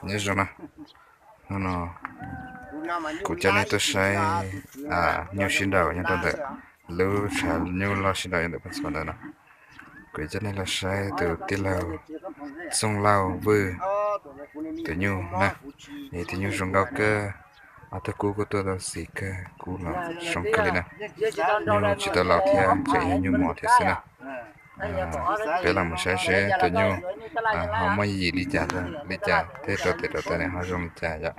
Nyob zoo na, hnub no kuv coj nej tuaj saib nyuj sib nraus nyob rau ntawm lub tshav nyuj loj sib nraus nyob ntawm Phooj Txhua ntawd no. Kuv coj nej los saib tus tij laug Txooj Lauj Vwj tus nyuj na. Nws tus nyuj zoo nkauj kawg, ob tug kub kuj tuaj tau xiv kawg, kub los zoo kawg li na. Nyuj tsis tau laus thiab, tseem yog nyuj mos thiab xwb na. Peb los mus saib seb tus nyuj ho muaj yim li cas, li cas thiaj rau tes rau taw nws ho zoo li cas yom.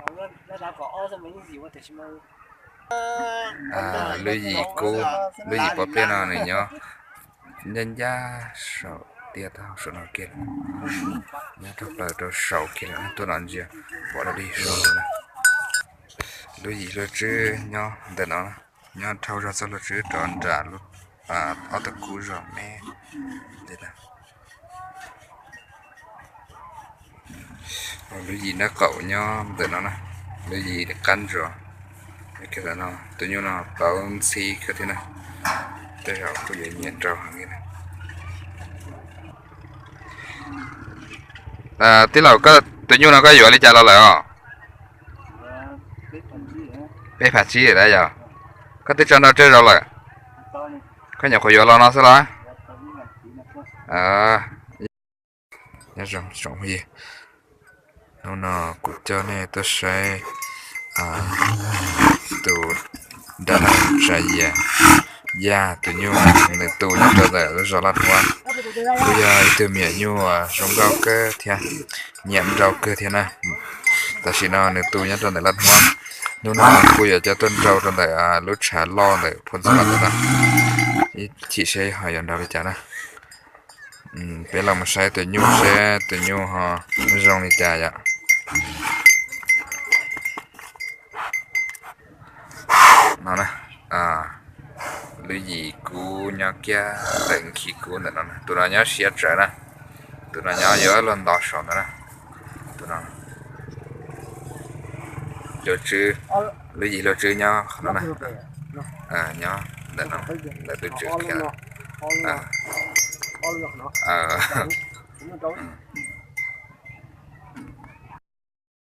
Lub yim kub, lub yim pov pliaj no nws nyob ncaj ncaj saum tiaj tag saum no kiag, nyob rau plaws rau saum kiag lawm, tuaj no ntsia pom dog dig saud na. Lub yim hlua tswb nyob ntawm no, nyob dhau zog txoj hlua tswb rov nram ob tug kub zog me. Lub yim nraub qaum nyob ntawm no na, lub yim qab ntsuas. Tus nyuj no plauv ntxhib kawg thiab na, tej zaum kuj yuav nyiam nrau heev li na. Tij laug, tus nyuj no koj yuav li cas los lawm os? Peb phav tsib lawm yog? Koj twb tso nrau tsawg zaus lawm? Koj nyuam qhuav yuav los no xwb los? Hnub no kuv coj nej tuaj saib tus dab laug Tsav Yias Yaj tus nyuj, nws tu nyob rau ntawm lub zos Laj Huab. Kuj yog ib tug me nyuam nyuj zoo nkauj kawg thiab, nyiam nrau kawg thiab na. Tam sim no nws tu nyob rau ntawm Laj Huab. Hnub no kuj yuav coj tuaj nrau rau ntawm lub tshav loj ntawm Phooj Txhua ntawd na. Ib chim seb ho yuav nrau li cas na. Peb los mus saib tus nyuj seb tus nyuj ho zoo li cas yom. No, lub yim kub nyob kiag ntawm khi kub ntawm no na, tus no nyob siab tsawv na, tus no nyob yuav luag nto saum ntawd na. Tus no, lub yim hlua tswb nyob qhov no na, nyob ntawm no, ntawm tus tswv khiav.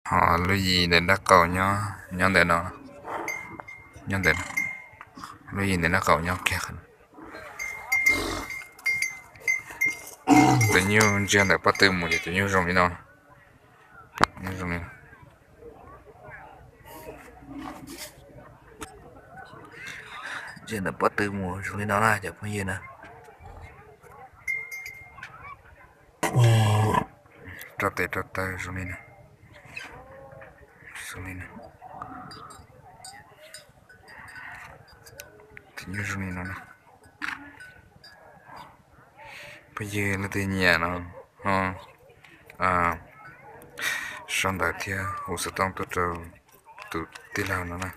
Ho lub yim ntawm nraub qaum nyob, nyob ntawm no, nyob ntawm, lub yim ntawm nraub qaum nyob kiag. Tus nyuj ntsia ntawm pob tw mus ces tus nyuj zoo li no. Ntsia ntawm pob tw mus zoo li no na cov phooj ywg na. Rau tes rau taw zoo li no. Zoo li no. Tus nyuj zoo li no na. Phooj ywg leej twg nyiam no ho sau ntawv thiab hu xov tooj tuaj rau tus tij laug no na.